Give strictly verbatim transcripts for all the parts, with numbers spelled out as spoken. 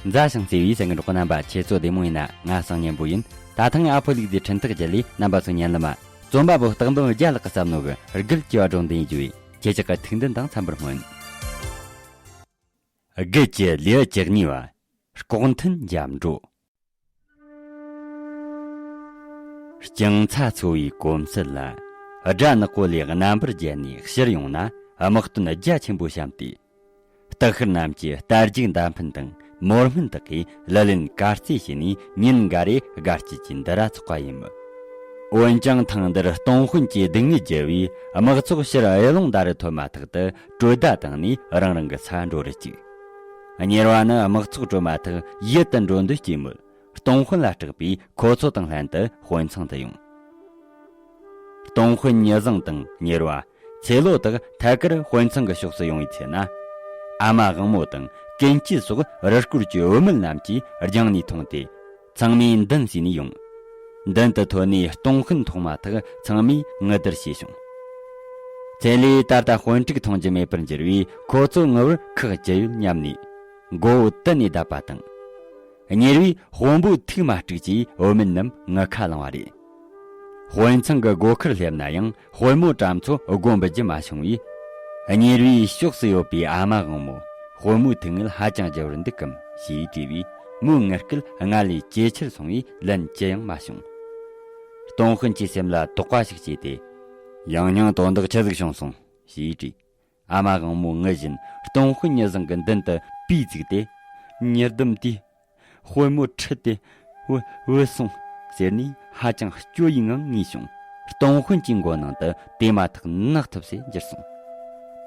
མཛའ་ཞིང་བརྩེ་བའི་གསན་མཁན་གྲོགས་པོ་རྣམ་པ། ཁྱེད་ཚོ་བདེ་མོ་ཡིན་ན། ང་སང་ཉན་པོ་ཡིན། ད་ཐེངས་ཨ་ཕོ་ལུག་རྫིའི་འཕྲིན་ཐག་བརྒྱུད་ལས་རྣམ་པ་ཚོ་ཉན་ལ་མ། རྩོམ་པ་པོ་སྟག་འབུམ་རྒྱལ་ལགས་ཀྱིས་བརྩམས་ནོ་གི་དགུ་ལ་བཅུ་བ་སྒྲོ་འདིན་ཡིན་རྒྱུ་བས། ཁྱེད་ཅག་གི་ཐུགས་འདུན་དང་འཚམ་པར་སྨོན། དགུ་བཅུ་ལེའུ་བཅུ་གཉིས་པ། ལྐོག་མཐུན་རྒྱབ་འགྲོ། རྐྱང་ཚ་ཚོ་བའི་གོམས་སྲོལ་ལ། དགྲ་ནག་པོ་ལས་རྣམ་པར་རྒྱལ་ནས་ཕྱིར་ཡོང་ན་དམག་དོན་རྒྱ་ཆེན་པོ་བཤམས་ཏེ། སྟག་ཤར་རྣམས་ཀྱི་རྟ་རྒྱུག་མདའ་འཕེན་དང་མོ་སྨན་དག་གིས་ལི་ལན་དཀར་རྩེ་བྱས་ནས་ཉིན་འགའ་རེ་དགའ་སྐྱིད་ཀྱི་འདུ་ར་ཚོགས་པ་ཡིན་མོད། འོན་ཀྱང་ཐེངས་འདིར་སྟོང་དཔོན་གྱིས་སྡུག་བསྔལ་བརྒྱབ་པས་དམག་ཚོགས་ཕྱིར་ཨེ་ལོང་ད་རུ་ཐོན་མ་ཐག་ཏུ་གྲོས་བརྡ་བཏང་ནས་རང་རང་གི་ས་འགྲོ་རུ་བཅུག། གཉེར་བ་ནི་དམག་ཚོགས་གྲོལ་མ་ཐག་ཡུལ་དུ་འགྲོ་འདོད་སྐྱེས་མོད། སྟོང་དཔོན་ལ་སྐྲག་པས་ཁོ་ཚོ་དང་ལྷན་དུ་དཔོན་ཚང་དུ་ཡོང་། སྟོང་དཔོན་ཉི་བཟང་དང་གཉེར་བ་ཚེ་ལོ་དག་ཐད་ཀར་དཔོན་ཚང་གི་ཕྱོགས་སུ་ཡོང་བའི་ཚེ་ན། ཨ་མ་དབང་མོ་དང་ཀུན་སྐྱིད་སོགས་རུ་སྐོར་གྱི་བུད་མེད་རྣམས་ཀྱིས་རྒྱང་ནས་མཐོང་སྟེ། ཚང་མས་མདུན་བསུས་ནས་ཡོང་། མདུན་དུ་ཐོན་ནས་སྟོང་དཔོན་མཐོང་མ་ཐག་ཚང་མས་ངུ་བསྡུར་བྱས་བྱུང་། ཚེ་ལོས་ད་ལྟ་དཔོན་ཕྲུག་མཐོང་རྒྱུ་མེད་པར་འགྱུར་བས། ཁོ་ཚོ་ངུ་བར་ཁག་ཅི་ཡོད་སྙམ་ནས། མགོ་བོ་དུ་ནས་བརྡབས་པ་དང་། གཉེར་བས་དཔོན་པོ་ཐུགས་མ་དཀྲུགས་ཀྱིས་བུད་མེད་རྣམས་ངུ་ཁ་བླངས་པ་རེད། དཔོན་ཚང་གི་སྒོ་ཁར་སླེབས་ན་ཡང་དཔོན་མོ་བྲམ་ཚོ་སྒོ་འབུད་རྒྱུ་མ་བྱུང་བས། གཉེར་བའི་ཕྱོགས་སུ་ཡོད་པའི་ཨ་མ་དབང་མོ་དཔོན་མོའི་ཐུགས་ངལ་ཧ་ཅང་རྒྱ་བར་འདུག་གམ་ཞེས་དྲིས་པས། མོའི་ངུ་སྐད་སྔར་ལས་ཇེ་ཆེར་སོང་བས་ལན་ཅི་ཡང་མ་བྱུང་། སྟོང་དཔོན་གྱི་སེམས་ལ་དོགས་པ་ཞིག་སྐྱེས་ཏེ། ཡང་སྙིང་དོན་དག་ཆི་ཟིག་བྱུང་སོང་ཞེས་དྲིས། ཨ་མ་དབང་མོ་ངུ་བཞིན་སྟོང་དཔོན་ཉི་བཟང་གི་མདུན་དུ་པུས་བཙུགས་ཏེ། ཉི་ཟླུམ་དེས་དཔོན་མོ་ཁྲིད་དེ་བུད་བུད་སོང་ཟེར་ནས་ཧ་ཅང་སྐྱོ་བའི་ངང་ངུས་བྱུང་། སྟོང་དཔོན་གྱི་མགོ་ནང་དུ་དེ་མ་ཐག་ནག་ཐུབ་སེ་འགྱུར་སོང་།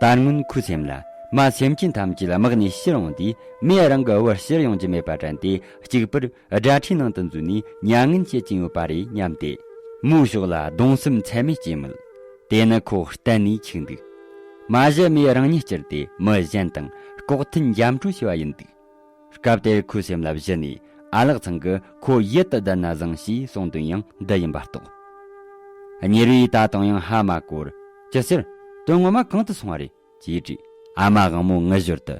ད་སྔོན་ཁོའི་སེམས་ལ་མ་སེམས་ཅན་ཐམས་ཅད་དམག་ནས་ཕྱིར་འོང་དུས་མོས་རང་གི་བུ་ཕྱིར་ཡོང་རྒྱུ་མེད་པ་དྲན་ཏེ། གཅིག་པུར་དགྲ་ཁྲིའི་ནང་དུ་འཛུལ་ནས་མྱ་ངན་བྱེད་ཀྱིན་ཡོད་པ་རེད་སྙམ་སྟེ། མོའི་ཕྱོགས་ལ་གདུང་སེམས་ཚད་མེད་སྐྱེས་མོད། དེ་ནི་ཁོ་གཏན་ནས་འཆུག་འདུག། མ་གཞི་མོས་རང་ཉིད་བསྐྱུར་ཏེ་མི་གཞན་དང་ལྐོག་མཐུན་འཇམ་འཕྲོ་བྱས་པ་ཡིན་འདུག། སྐབས་དེར་ཁོའི་སེམས་ལ་གཞི་ནས་ཨ་ལགས་ཚང་གིས་ཁོ་ཡུལ་དུ་བསྡད་ན་བཟང་ཞེས་གསུངས་དོན་ཡང་འདི་ཡིན་པ་རྟོགས། གཉེར་བས་ད་དུང་ཡང་ཧ་མ་གོ་བར། ཅི་ཟེར། དོན་ངོ་མ་གང་དུ་སོང་བ་རེད། ཅེས་དྲིས། ཨ་མ་དབང་མོ་ངུ་ཞོར་དུ།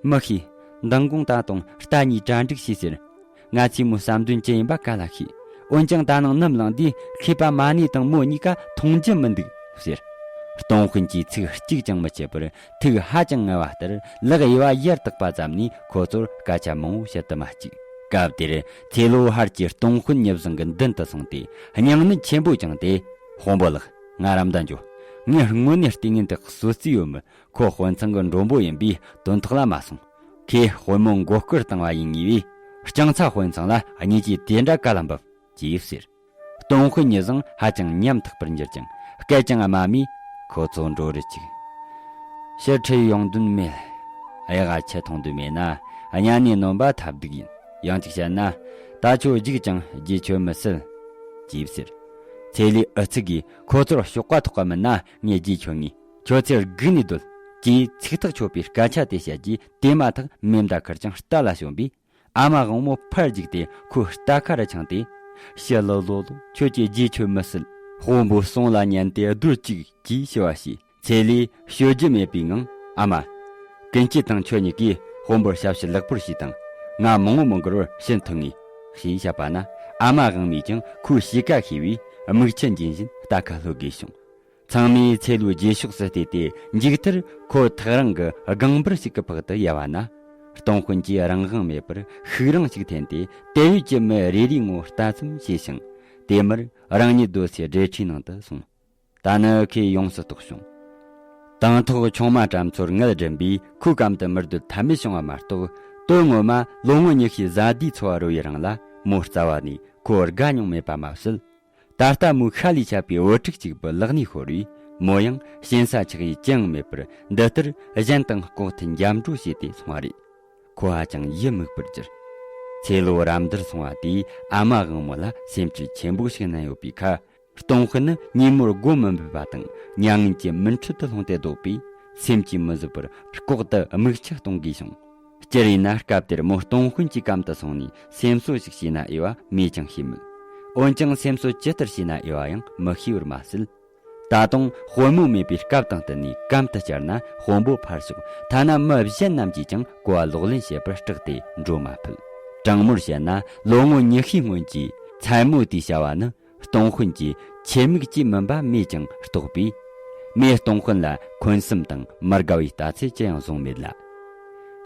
མི་ཤེས། མདང་དགོང་ད་དུང་རྟ་གཉིས་གྲ་སྒྲིག་བྱོས་ཟེར། ང་ཚོས་མོའི་བསམ་དོན་ཅི་ཡིན་པ་ག་ལ་ཤེས། འོན་ཀྱང་ད་ནངས་ནམ་ལངས་དུས་མཁས་པ་མ་ཎི་དང་མོ་གཉིས་ཀ་མཐོང་རྒྱུ་མི་འདུག་ཟེར། སྟོང་དཔོན་གྱིས་ཚིག་གཅིག་ཀྱང་མི་ཆད་པར་ཐུགས་ཧ་ཅང་ངལ་བ་ལྟར་ལག་གཡས་པ་ཡར་བཏེགས་པ་ཙམ་ནས་ཁོ་ཚོར་སྐད་ཆ་མང་བོ་བཤད་དུ་མ་བཅུག། སྐབས་དེར་ཚེ་ལོ་ཧར་གྱིས་སྟོང་དཔོན་ཉི་བཟང་གི་མདུན་དུ་སོང་སྟེ་སྙིང་ནད་ཆེན་པོ་བཅངས་ཏེ། དཔོན་པོ་ལགས། ང་ར་མདའ་འགྱོ། ངས་དངོས་གནས་ལྟས་ངན་དེ་གསོད་རྩིས་ཡོད་མོད། ཁོ་དཔོན་ཚང་གི་མགྲོན་པོ་ཡིན་པས་དོན་ཐོག་ལ་མ་སོང་། ཁོས་དཔོན་མོ་མགོ་སྐོར་བཏང་བ་ཡིན་ངེས་པས། རྐྱང་ཚ་དཔོན་ཚང་ལ་བརྙས་བཅོས་དེ་འདྲ་ག་ལ་འབབ། ཅེས་ཟེར། སྟོང་དཔོན་ཉི་བཟང་ཧ་ཅང་ཉམ་ཐག་པར་འགྱུར་ཅིང་སྐད་ཅིག་མ་དམིགས། ཁོ་ཚོ་འགྲོ་རུ་བཅུག། ཕྱིར་ཁྲིད་ཡོང་དོན་མེད། གཡག་ག་ཆུ་འཐུང་དོན་མེད་ན་གཉའ་ནས་ནོན་པ་ཐབས་སྡུག་ཡིན། ཡང་གཅིག་བཤད་ན། ད་ཁྱོད་རྒྱུག་ཅིང་རྗེས་ཁྱོད་མི་སྲིད། ཅེས་ཟེར། ཚེ་ལོས་ཨུ་ཚུགས་ཀྱིས་ཁོ་ཚོར་གཤོག་པ་ཐོགས་པ་མིན་ན་ངས་རྗེས་ཁྱོད་ངེས། ཁྱོད་ཚེ་སྒུག་ནས་སྡོད། ཅེས་ཚིག་ཐག་ཆོད་པའི་སྐད་ཆ་དེ་བཤད་རྗེས་དེ་མ་ཐག་མེ་མདའ་ཁུར་ཅིང་རྟ་ལ་ཞོན་པས། ཨ་མ་དབང་མོ་ཕར་རྒྱུག་སྟེ་ཁོའི་རྟ་ཁ་རུ་འཆང་སྟེ། ཞི་ལི་ལོ་ལོ། ཁྱོད་ཀྱི་རྗེས་ཁྱོད་མི་སྲིད། དཔོན་པོ་ཟོང་ལ་ཉན་ཏེ་སྡོད་ཅིག་ཅེས་ཞུ་བ་བྱས། ཚེ་ལོས་ཤོད་རྒྱུ་མེད་པའི་ངང་། ཨ་མ། ཀུན་སྐྱིད་དང་ཁྱོད་གཉིས་ཀས་དཔོན་པོར་ཞབས་ཕྱི་ལེགས་པོར་བྱས་དང་། ང་མང་བོ་མི་འགོར་བར་ཕྱིར་ཐོན་ངེས། ཞེས་བཤད་པ་ན། ཨ་མ་དབང་མོས་ཀྱང་ཁོའི་གཤིས་ཀ་ཤེས་པས་མིག་ཆུ་འབྱིན་བཞིན་རྟ་ཁ་སློག་དགོས་བྱུང་། ཚང་མས་ཚེ་ལོའི་རྗེས་ཕྱོགས་སུ་བལྟས་ཏེ། མཇུག་མཐར་ཁོ་ཐག་རིང་གི་སྒང་འབུར་ཞིག་གི་ཕག་ཏུ་ཡལ་བ་ན། སྟོང་དཔོན་གྱིས་རང་དབང་མེད་པར་ཤུགས་རིང་ཞིག་འཐེན་ཏེ། དེ་བས་ཀྱི་མི་རེ་རེའི་ངོ་ལྟ་ཙམ་བྱས་ཤིང་། དེ་མུར་རང་ཉིད་སྡོད་སའི་སྦྲེལ་ཁྲིའི་ནང་དུ་སོང་། ད་ནི་ཁོས་ཡོངས་སུ་རྟོགས་བྱུང་། དང་ཐོག་ཆུང་མ་བྲམ་ཚོར་ངལ་སྦྲུམ་པས་ཁོའི་གམ་དུ་མི་སྡོད་ཐབས་མེད་བྱུང་བ་མ་གཏོགས། དོན་ངོ་མ་ལོ་ངོ་ཉི་ཤུའི་བཟའ་ཟླའི་འཚོ་བ་རོལ་བའི་རིང་ལ་མོ་རྩ་བ་ནས་ཁོ་དགའ་མྱོང་མེད་པ་མ་ཟད། ད་ལྟ་མོའི་ཤ་ལས་ཆད་པའི་བུ་ཕྲུག་གཅིག་པུ་ལག་ནས་ཤོར་བས། མོ་ཡང་ཞེན་ས་ཆགས་ཡུལ་ཅི་ཡང་མེད་པར། འདི་ལྟར་གཞན་དང་ལྐོག་མཐུན་འཇམ་འགྲོ་བྱས་ཏེ་སོང་བ་རེད། ཁོ་ཧ་ཅང་ཡིད་མུག་པར་གྱུར། ཚེ་ལོ་རབ་འདར་སོང་བ་དེས་ཨ་མ་དབང་མོ་ལ་སེམས་ཁྲལ་ཆེན་པོ་ཞིག་བསྣན་ཡོད་པའི་ཁར། སྟོང་དཔོན་ནི་ཉིན་མོར་སྒོ་མི་འབུད་པ་དང་། མྱ་ངན་གྱི་མུན་ཁྲོད་དུ་ལྷུང་སྟེ་སྡོད་པས། སེམས་ཀྱིས་མི་བཟོད་པར་ལྐོག་ཏུ་མིག་ཆུ་གཏོང་དགོས་བྱུང་། སྤྱིར་ཡིན་ན་སྐབས་དེར་མོ་སྟོང་དཔོན་གྱི་གམ་དུ་སོང་ནས་སེམས་གསོ་ཞིག་བྱས་ན་འོས་པ་མེད་ཀྱང་ཤེས་མོད། འོན་ཀྱང་སེམས་གསོ་ཇི་ལྟར་བྱས་ན་འོས་པ་ཡང་མི་ཤེས་པར་མ་ཟད། ད་དུང་དཔོན་མོ་མེད་པའི་སྐབས་དང་བསྟུན་ནས་གམ་དུ་བཅར་ན་དཔོན་པོ་ཕར་ཞོག་ཐ་ན་མི་གཞན་རྣམས་ཀྱིས་ཀྱང་གོ་བ་ལོག་ལེན་བྱེད་པར་སྐྲག་སྟེ་འགྲོ་མ་ཕོད། དྲང་མོར་བཤད་ན་ལོ་ངོ་ཉི་ཤུའི་སྔོན་གྱི་མཚན་མོ་དེའི་བྱ་བ་ནི། སྟོང་དཔོན་གྱི་ཆེད་དམིགས་ཀྱིས་མིན་པ་མེད་ཀྱང་རྟོགས་པས། མོས་སྟོང་དཔོན་ལ་འཁོན་སེམས་དང་མི་དགའ་བའི་ལྟ་ཚུལ་ཅི་ཡང་བཟུང་མེད་ལ།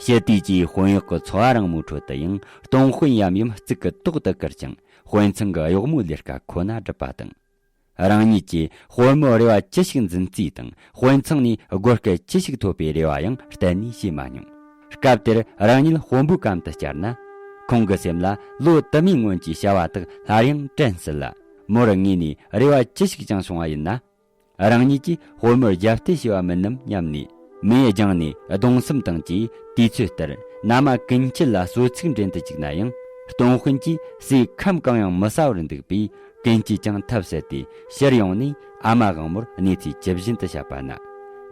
ཞི་དུས་ཀྱི་དཔོན་གཡོག་གི་འཚོ་བ་རིང་མོའི་ཁྲོད་དུ་ཡང་སྟོང་དཔོན་ཡམ་ཡུམ་གཙུག་གི་ཏོག་ཏུ་བཀུར་ཅིང་དཔོན་ཚང་གི་གཡོག་མོའི་ལས་ཀ་ཁོ་ན་སྒྲུབ་པ་དང་། རང་ཉིད་ཀྱིས་དཔོན་མོར་རེ་བ་ཅི་ཞིག་འཛིན་རྩིས་དང་དཔོན་ཚང་ནས་བགོ་སྐལ་ཅི་ཞིག་ཐོབ་པའི་རེ་བ་ཡང་གཏན་ནས་བྱས་མ་མྱོང་། སྐབས་དེར་རང་ཉིད་དཔོན་པོའི་གམ་དུ་བཅར་ན། ཁོང་གི་སེམས་ལ་ལོ་དུ་མའི་སྔོན་གྱི་བྱ་བ་དག་སླར་ཡང་དྲན་སྲིད་ལ། མོར་དངོས་ནས་རེ་བ་ཅི་ཞིག་ཀྱང་བྱུང་བ་ཡིན་ན། རང་ཉིད་ཀྱིས་དཔོན་མོར་རྒྱབ་གཏད་བྱས་པ་མིན་ནམ་སྙམ་ནས། མོས་རྒྱང་ནས་གདུང་སེམས་དང་བཅས་དུས་ཚོད་ལྟར་མནའ་མ་ཀུན་སྐྱིད་ལ་གསོལ་ཚིགས་འདྲེན་དུ་བཅུག་ན་ཡང་། སྟོང་དཔོན་གྱིས་ཟས་ཁམ་གང་ཡང་མི་ཟ་བར་འདུག་པས། ཀུན་སྐྱིད་ཀྱང་ཐབས་ཟད་དེ་ཕྱིར་ཡོང་ནས་ཨ་མ་དབང་མོར་གནས་ཚུལ་ཇི་བཞིན་དུ་བཤད་པ་ན།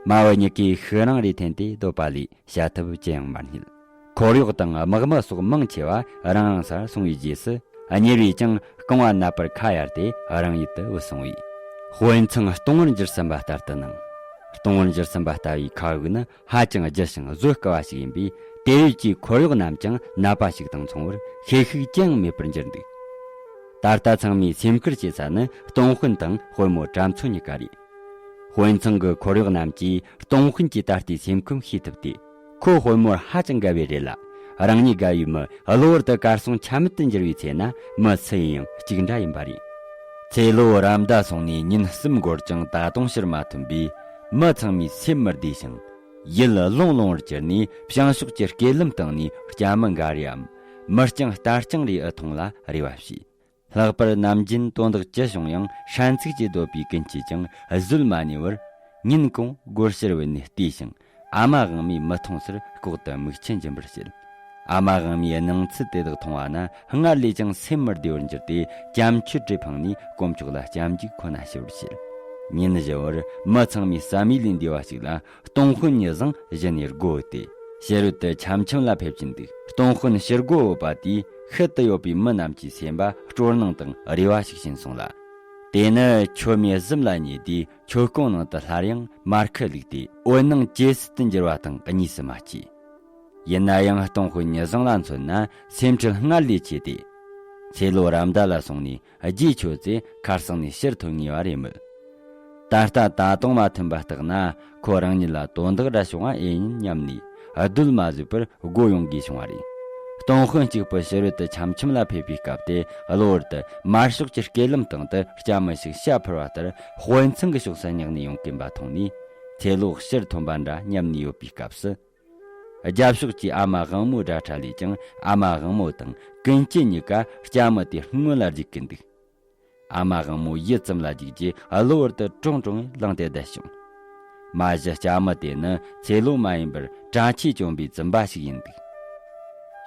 མ་བུ་གཉིས་ཀས་ཤུགས་རིང་རེ་འཐེན་ཏེ་སྡོད་པ་ལས་བྱ་ཐབས་ཅི་ཡང་མ་རྙེད། འཁོར་གཡོག་དང་དམག་མི་སོགས་མང་ཆེ་བ་རང་རང་སར་སོང་བའི་རྗེས་སུ། གཉེར་བས་ཀྱང་རྐང་བ་ན་པར་ཁ་གཡར་ཏེ་རང་ཡུལ་དུ་བུད་སོང་བས། དཔོན་ཚང་སྟོང་བར་འགྱུར་ཟིན་པ་ལྟར་དུ་སྣང་། སྟོང་བར་འགྱུར་ཟིན་པ་ལྟ་བུའི་ཁ་དབུགས་ནི་ཧ་ཅང་ལྗིད་ཞིང་བཟོད་དཀའ་བ་ཞིག་ཡིན་པས། དེ་ཡུལ་གྱི་འཁོར་གཡོག་རྣམས་ཀྱང་ནད་པ་ཞིག་དང་མཚུངས་པར་ཤེས་ཤུགས་ཅི་ཡང་མེད་པར་འགྱུར་འདུག་ད་ལྟ་ཚང་མས་སེམས་ཁུར་བྱེད་ས་ནི་སྟོང་དཔོན་དང་དཔོན་མོ་གྲྭ་མཚོ་གཉིས་ཀ་རེད། དཔོན་ཚང་གི་འཁོར་གཡོག་རྣམས་ཀྱིས་སྟོང་དཔོན་གྱི་ད་ལྟའི་སེམས་ཁམས་ཤེས་ཐུབ་སྟེ། ཁོ་དཔོན་མོར་ཧ་ཅང་དགའ་བས་རེད་ལ། རང་ཉིད་དགའ་བའི་མི་གློ་བུར་དུ་གར་སོང་ཆ་མེད་དུ་འགྱུར་བའི་ཚེ་ན་མི་སུ་ཡིན་ཡང་གཅིག་འདྲ་ཡིན་པ་རེད། ཚེ་ལོ་རབ་མདའ་སོང་ནས་ཉིན་གསུམ་འགོར་ཀྱང་ད་དུང་ཕྱིར་མ་ཐོན་པས། མི་ཚང་མའི་སེམས་མི་བདེ་ཞིང་། ཡིད་ལུང་ལོང་བར་གྱུར་ནས། བྱང་ཕྱོགས་ཀྱི་སྐེད་ལམ་སྟེང་ནས་སྐྱ་མི་འགའ་རེའམ། མི་རྐྱང་རྟ་རྐྱང་རེ་ཨེ་མཐོང་ལ་རེ་བ་བྱས། ལྷག་པར་ནམ་རྒྱུན་དོན་དག་ཅི་བྱུང་ཡང་ཧྲན་ཚིག་ཅིག་སྡོད་པའི་ཀུན་སྐྱིད་ཀྱང་བཟོད་མ་ནུས་པར། ཉིན་གུང་སྒོར་ཕྱིར་བུད་ནས་བལྟས་ཤིང་། ཨ་མ་དབང་མོས་མི་མཐོང་སར་ལྐོག་ཏུ་མིག་ཆུ་འབྱིན་པར་བྱེད། ཨ་མ་དབང་མོའི་སྣང་ཚུལ་དེ་དག་མཐོང་བ་ན། སྔར་ལས་ཀྱང་སེམས་མི་བདེ་བར་འགྱུར་ཏེ། ཅམ་ཆུ་དྲི་འཕངས་ནས་དཀོན་མཆོག་ལ་སྐྱབས་འཇུག་ཁོ་ན་ཞུ་བར་བྱེད། ཉིན་བཞི་བར་མི་ཚང་མའི་བསམ་ཡུལ་ལས་འདས་པ་ཞིག་ལ། སྟོང་དཔོན་ཉི་བཟང་གཞི་ནས་སྒོ་བུད་དེ། ཕྱི་རོལ་དུ་འཆམ་འཆམ་ལ་ཕེབས་ཀྱིན་འདུག་སྟོང་དཔོན་ཕྱིར་སྒོ་བུད་པ་དེས་ཤུལ་དུ་ཡོད་པའི་མི་རྣམས་ཀྱི་སེམས་པ་སྤྲོ་སྣང་དང་རེ་བ་ཞིག་བྱིན་སོང་ལ། དེ་ནི་མཆོད་མེ་གཟིམ་ལ་ཉེ་དུས། མཆོད་ཀོང་ནང་དུ་སླར་ཡང་མར་ཁུ་བླུགས་ཏེ། འོད་སྣང་ཇེ་གསལ་དུ་འགྱུར་བ་དང་གཉིས་སུ་མ་མཆིས། ཡིན་ན་ཡང་སྟོང་དཔོན་ཉི་བཟང་ལ་མཚོན་ན་སེམས་ཁྲལ་སྔར་ལས་ཆེ་སྟེ། ཚེ་ལོ་རབ་མདའ་ལ་སོང་ནས། རྗེས་ཆོད་ཚེ་ཁར་སང་ནས་ཕྱིར་ཐོན་ངེས་པ་རེད་མོད། ད་ལྟ་ད་དུང་མ་ཐོན་པ་བརྟག་ན། ཁོ་རང་ཉིད་ལ་དོན་དག་འདྲ་བྱུང་བ་ཨེ་ཡིན་སྙམ་ནས་སྡོད་མ་བཟོད་པར་སྒོ་ཡོང་དགོས་བྱུང་བ་རེད། སྟོང་དཔོན་གཅིག་པུ་ཕྱི་རོལ་དུ་འཆམ་འཆམ་ལ་ཕེབས་པའི་སྐབས་དེ། གློ་བུར་དུ་མར་ཕྱོགས་ཀྱི་སྐེད་ལམ་སྟེང་དུ་སྐྱ་མི་ཞིག་ཤ་འཕུར་བ་ལྟར། དཔོན་ཚང་གི་ཕྱོགས་སུ་བསྙེགས་ནས་ཡོང་གིན་པ་མཐོང་ནས། ཚེ་ལོ་ཕྱིར་ཐོན་པ་འདྲ་སྙམ་ནས་ཡོད་པའི་སྐབས་སུ། རྒྱབ་ཕྱོགས་ཀྱི་ཨ་མ་དབང་མོའི་དགྲ་ཁྲ་ལས་ཀྱང་། ཨ་མ་དབང་མོ་དང་ཀུན་སྐྱིད་གཉིས་ཀ་སྐྱ་མི་དེ་སྔོན་ལ་རྒྱུག་གིན་འདུག་ཨ་མ་དབང་མོ་ཡིད་ཙམ་ལ་རྒྱུག་རྗེས། གློ་བུར་དུ་ཀྲོང་ཀྲོང་ངེ་ལངས་ཏེ་བསྡད་བྱུང་། མ་གཞི་སྐྱ་མི་དེ་ནི་ཚེ་ལོ་མ་ཡིན་པར་གྲྭ་ཆས་གྱོན་པའི་བཙུན་པ་ཞིག་ཡིན་འདུག་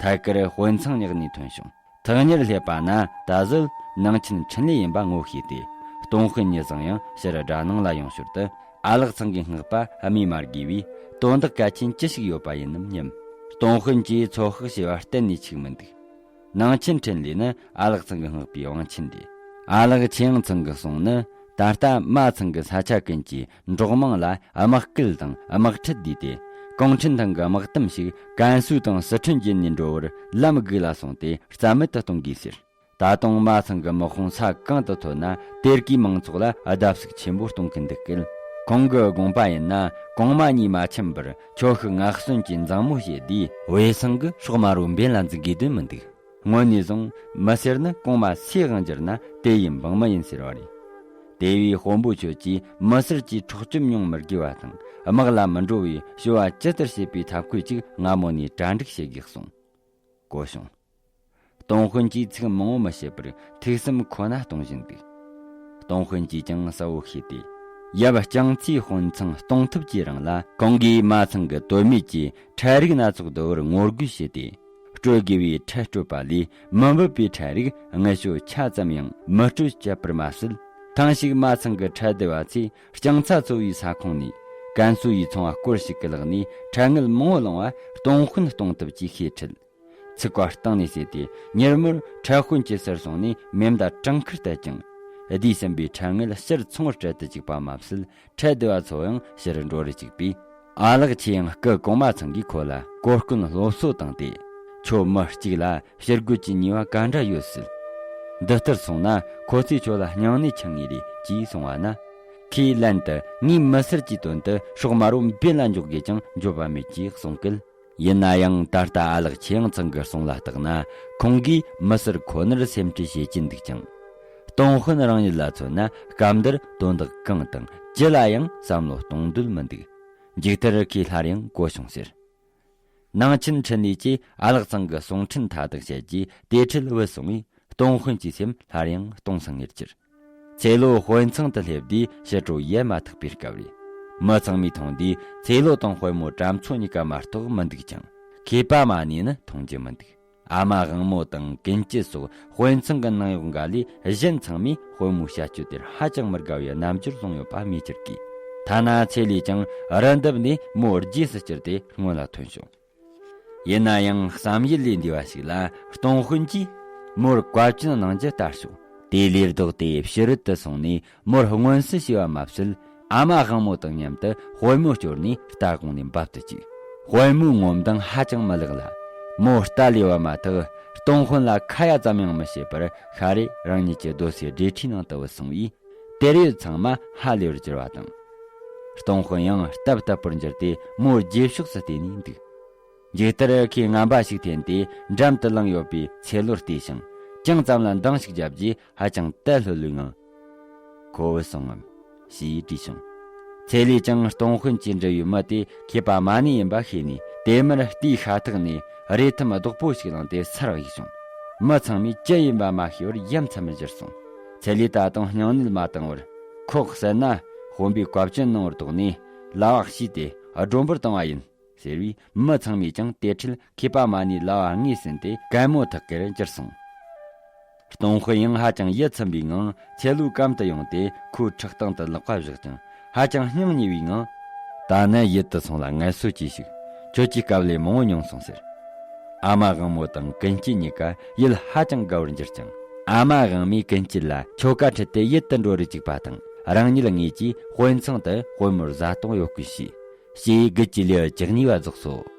ཐད་ཀར་དཔོན་ཚང་བསྙེགས་ནས་ཐོན་བྱུང་། ཐག་ཉེར་སླེབས་པ་ན། ད་གཟོད་ནང་ཆེན་འཕྲིན་ལས་ཡིན་པ་ངོ་ཤེས་ཏེ། སྟོང་དཔོན་ཉི་བཟང་ཡང་ཕྱིར་དགྲ་ནང་ལ་ཡོང་ཞོར་དུ། ཨ་ལགས་ཚང་གི་སྔགས་པ་སྨོས་མ་དགོས་པས། དོན་དག་གལ་ཆེན་ཅི་ཞིག་ཡོད་པ་ཡིན་ནམ་སྙམ། སྟོང་དཔོན་གྱིས་ཚོད་དཔག་བྱས་པ་གཏན་ནས་འཕྱུགས་མི་འདུག་ནང་ཆེན་འཕྲིན་ལས་ནི་ཨ་ལགས་ཚང་གི་སྔགས་པའི་དབང་ཆེན་རེད། ཨ་ལགས་ཆོས་དབྱིངས་ཚང་གི་གསུང་ནི། ད་ལྟ་མ་ཚང་གི་ས་ཆ་ཀུན་གྱི་འབྲོག་དམངས་ལ་དམག་སྐུལ་དང་དམག་ཁྲིད་བསྡུས་ཏེ། གུང་ཁྲན་ཏང་གི་དམག་དམ་ཞིག་ཀན་སུའུ་དང་སི་ཁྲོན་བརྒྱུད་ནས་འགྲོ་བར་ལམ་སྒུག་ལ་སོང་སྟེ། རྩ་མེད་དུ་གཏོང་དགོས་ཟེར། ད་དུང་མ་ཚང་གི་དམག་དཔུང་ས་གང་དུ་ཐོན་ན། དེ་དག་གི་མང་ཚོགས་ལ་བརྡབ་གསིག་ཆེན་པོ་གཏོང་གི་འདུག་སྐད། ཁོང་གི་དགོངས་པ་ཡིན་ན། གོང་མ་གཉིས་མ་ཆེན་པར་ཁྱོ་ཤུག་ངག་གསོན་གྱི་མཛངས་མོ་བྱས་དུས། བའི་སང་གི་སྲོག་མ་རུ་འབེན་ལ་འཛིན་དགོས་དོན་མི་འདུག་སྔོན་ནས་བཟུང་མི་སེར་ནི་གོང་མ་སའི་དབང་བསྒྱུར་ན་དེ་ཡི་འབངས་མི་ཡིན་ཟེར་བ་རེད། དེ་བས་དཔོན་པོ་ཁྱོད་ཀྱིས་མི་སེར་གྱི་འཕྲོག་བཅོམ་མྱོང་མི་དགོས་པ་དང་། དམག་ལ་མི་འགྲོ་བའི་བྱ་བ་ཇི་ལྟར་བྱེད་པའི་ཐབས་བཀོད་ཅིག་སྔ་མོ་ནས་གྲ་སྒྲིག་བྱེད་དགོས་གསུངས། གོ་བྱུང་། སྟོང་དཔོན་གྱིས་ཚིག་མང་བོ་མི་བཤད་པར་ཐུགས་སེམས་ཁོ་ན་གཏོང་བཞིན་འདུག་སྟོང་དཔོན་གྱིས་ཀྱང་གསལ་བོ་ཤེས་ཏེ། ཡབ་རྐྱང་ཚའི་དཔོན་ཚང་གཏོང་ཐབས་ཀྱི་རིང་ལ། གོང་གིས་མ་ཚང་གི་དོན་མེད་ཀྱི་ཁྲལ་རིགས་སྣ་ཚོགས་བསྡུ་བར་ངོ་རྒོལ་བྱས་ཏེ། སྤྲོད་དགོས་པའི་ཁྲལ་སྤྲོད་པ་ལས་མི་འབབ་པའི་ཁྲལ་རིགས་དངུལ་ཤོག་ཆ་ཙམ་ཡང་མི་སྤྲོད་བཅད་པར་མ་ཟད། ཐེངས་ཤིག་མ་ཚང་གི་ཁྲལ་བསྡུ་བ་ཚེ། རྐྱང་ཚ་ཚོ་བའི་ས་ཁོངས་ནས་ཀན་སུའུ་ཡི་ཚོང་བ་སྐོར་ཞིག་གི་ལག་ནས་ཁྲལ་དངུལ་མང་བོ་བླངས་པ་སྟོང་དཔོན་གཏོང་ཐབས་ཀྱི་ཤེས་ཁྲིད། ཚིག་བཀའ་གཏིང་ནས་བསྲེས་ཏེ། མྱུར་མོར་ཁྲལ་དཔོན་གྱི་སར་སོང་ནས་མེ་མདའ་གྲངས་ཁུར་གཏད་ཅིང་། བསྡུས་ཟིན་པའི་འཕྲལ་ངད་ཕྱིར་ཚོང་བར་སྤྲད་དུ་བཅུག་པ་མ་ཟད། འཕྲལ་སྡེ་བ་ཚོ་ཡང་ཕྱིར་འགྲོ་རུ་བཅུག་པས། ཨ་ལགས་ཁྱེད་ཡང་སྐུ་གོང་མ་ཚང་གིས་ཁོ་ལ་གོ་སྐོན་སློབ་གསོ་བཏང་སྟེ། ཁྱོད་མི་གཅིག་ལ་ཕྱིར་རྒོལ་གྱི་ནུས་པ་ག་འདྲ་ཡོད་སྲིད། འདི་ལྟར་སོང་ན་ཁོ་ཚོས་ཁྱོད་ལ་སྙིང་ནས་འཆི་ངེས་རེད་ཅེས་གསུངས་པ་ན། ཁོས་ལན་དུ། ངས་མི་སེར་གྱི་དོན་དུ་སྲོག་དམར་པོ་འབེན་ལ་འཇོག་དགོས་ཀྱང་འགྱོད་པ་མེད་ཅེས་གསུངས་སྐད། ཡིན་ན་ཡང་ད་ལྟ་ཨ་ལགས་ཆེ་ཡང་ཚང་གི་གསུང་ལ་བརྟགས་ན། ཁོང་གིས་མི་སེར་ཁོ་ནར་སེམས་ཁྲལ་བྱེད་ཀྱིན་འདུག་ཀྱང་། ཏུང་ཧུན་རང་ཉིད་ལ་མཚོན་ན། སྐབས་འདིར་དོན་དག་གང་དང་ཅི་ལ་ཡང་བསམ་བློ་གཏོང་འདོད་མི་འདུག་མཇུག་མཐར་ཁོས་སླར་ཡང་གོ་བྱུང་ཟེར། ནང་ཆེན་འཕྲིན་ལས་ཀྱིས་ཨ་ལགས་ཚང་གི་གསུང་འཕྲིན་མཐའ་དག་བཤད་རྗེས་དེ་འཕྲལ་བུད་སོང་བས། ཏུང་ཧུན་གྱི་སེམས་སླར་ཡང་སྟོང་སང་ངེར་གྱུར། ཚེ་ལོ་དཔོན་ཚང་དུ་སླེབས་དུས་ཕྱི་དྲོ་ཡལ་མ་ཐག་པའི་སྐབས་རེད། མི་ཚང་མས་མཐོང་དུས་ཚེ་ལོ་དང་དཔོན་མོ་གྲྭ་མཚོ་གཉིས་ཀ་མ་གཏོགས་མི་འདུག་ཀྱང་། མཁས་པ་མ་ནི་ནི་མཐོང་རྒྱུ་མི་འདུག་ཨ་མ་དབང་མོ་དང་ཀུན་སྐྱིད་སོགས་དཔོན་ཚང་གི་ནང་གཡོག་འགའ་ལས་གཞན་ཚང་མས་དཔོན་མོའི་བྱ་སྤྱོད་དེར་ཧ་ཅང་མི་དགའ་བའི་རྣམ་འགྱུར་བཟུང་ཡོད་པ་སྨོས་ཅི་དགོས། ཐ་ན་ཚེ་ལས་ཀྱང་རི་འདབས་ནས་མོ་རྗེས་སུ་བསྐྱུར་ཏེ་སྔོན་ལ་ཐོན་བྱུང་། ཡིན་ན་ཡང་བསམ་ཡུལ་ལས་འདས་པ་ཞིག་ལ། སྟོང་དཔོན་གྱིས་མོར་བཀའ་བཀྱོན་གནང་རྒྱུ་ལྟར་བྱུང་། དེ་ལས་ལྡོག་སྟེ་ཕྱི་རོལ་དུ་སོང་ནས་མོར་མངོན་གསལ་བྱས་པ་མ་ཟད། ཨ་མ་དབང་མོ་དང་མཉམ་དུ་དཔོན་མོ་སྐྱོར་ནས་རྟ་གོང་ནས་འབབ་ཏུ་བཅུག་དཔོན་མོའི་ངོ་མདངས་ཧ་ཅང་མི་ལེགས་ལ། མོ་རྟ་ལས་པ་མ་ཐག་སྟོང་དཔོན་ལ་ཁ་ཡ་ཙམ་ཡང་མི་བྱེད་པར། ཤ་རེ་རང་ཉིད་ཀྱི་སྡོད་སའི་སྦྲེལ་ཁྲིའི་ནང་དུ་བུད་སོང་བས། དེར་ཡོད་ཚང་མ་ཧ་ལས་པར་གྱུར་པ་དང་། སྟོང་དཔོན་ཡང་སྟབས་སྟབས་པོར་འགྱུར་ཏེ་མོའི་རྗེས་ཕྱོགས་སུ་བལྟས་ནས་འདུག་མཇུག་མཐར་ཁོས་ངན་པ་ཞིག་འཐེན་ཏེ་འགྲམ་དུ་ལངས་ཡོད་པའི་ཚེ་ལོར་བལྟས་ཤིང་། ཅང་ཙམ་ལ་འདང་ཞིག་བརྒྱབ་རྗེས་ཧ་ཅང་དལ་ལྷོད་ལྷོད་ངང་། ཁོ་བུད་སོང་ངམ། ཞེས་དྲིས་བྱུང་། ཚེ་ལས་ཀྱང་སྟོང་དཔོན་གྱིས་འདྲི་བའི་མི་དེ་མཁས་པ་མ་ནི་ཡིན་པ་ཤེས་ནས། དེ་མུར་རྟའི་ཤ་ཐག་ནས་རས་ཐུམ་རྡོག་པོ་ཞིག་བླངས་ཏེ་སར་གཡུགས་བྱུང་། མི་ཚང་མས་ཅི་ཡིན་པ་མ་ཤེས་པར་ཡ་མཚན་མར་གྱུར་སོང་། ཚེ་ལས་ད་དུང་སྙིང་ནད་མ་བཏང་བར། ཁོ་བསད་ན་དཔོན་པོས་བཀའ་བཀྱོན་གནང་བར་དོགས་ནས་ལྭ་བ་བཤུས་ཏེ་སྒྲོམ་བུར་བཏང་བ་ཡིན། ཟེར་བས། མི་ཚང་མས་ཀྱང་དེ་འཕྲལ་མཁས་པ་མ་ནིའི་ལྭ་བ་ངོས་ཟིན་ཏེ་གད་མོ་ཐག་གེར་གྱུར་སོང་། སྟོང་དཔོན་ཡང་ཧ་ཅང་ཡིད་ཚིམ་པའི་ངང་ཚེ་ལོའི་གམ་དུ་ཡོང་སྟེ་ཁོའི་ཁྲག་སྟེང་དུ་ལག་པ་བཞག་ཅིང་ཧ་ཅང་སྙིང་ཉེ་བའི་ངང་། ད་ནི་ཡིད་དུ་སོང་ལ་ངལ་གསོ་ཅིག་ཞུགས། ཁྱོད་ཀྱིས་དཀའ་ལས་མང་པོ་མྱོང་སོང་ཟེར། ཨ་མ་དབང་མོ་དང་ཀུན་སྐྱིད་གཉིས་ཀ་ཡིད་ཧ་ཅང་དགའ་བར་འགྱུར་ཅིང་། ཨ་མ་དབང་མོས་ཀུན་སྐྱིད་ལ་ཁྱོ་ག་ཁྲིད་དེ་ཡུལ་དུ་འགྲོ་རུ་བཅུག་པ་དང་། རང་ཉིད་ངོས་ཀྱིས་དཔོན་ཚང་དུ་དཔོན་མོར་བཟའ་བཏུང་ཡོད་སྐུལ་བྱས། ཞེས་དགུ་བཅུའི་ལེའུ་བཅུ་གཉིས་པ་རྫོགས་སོ།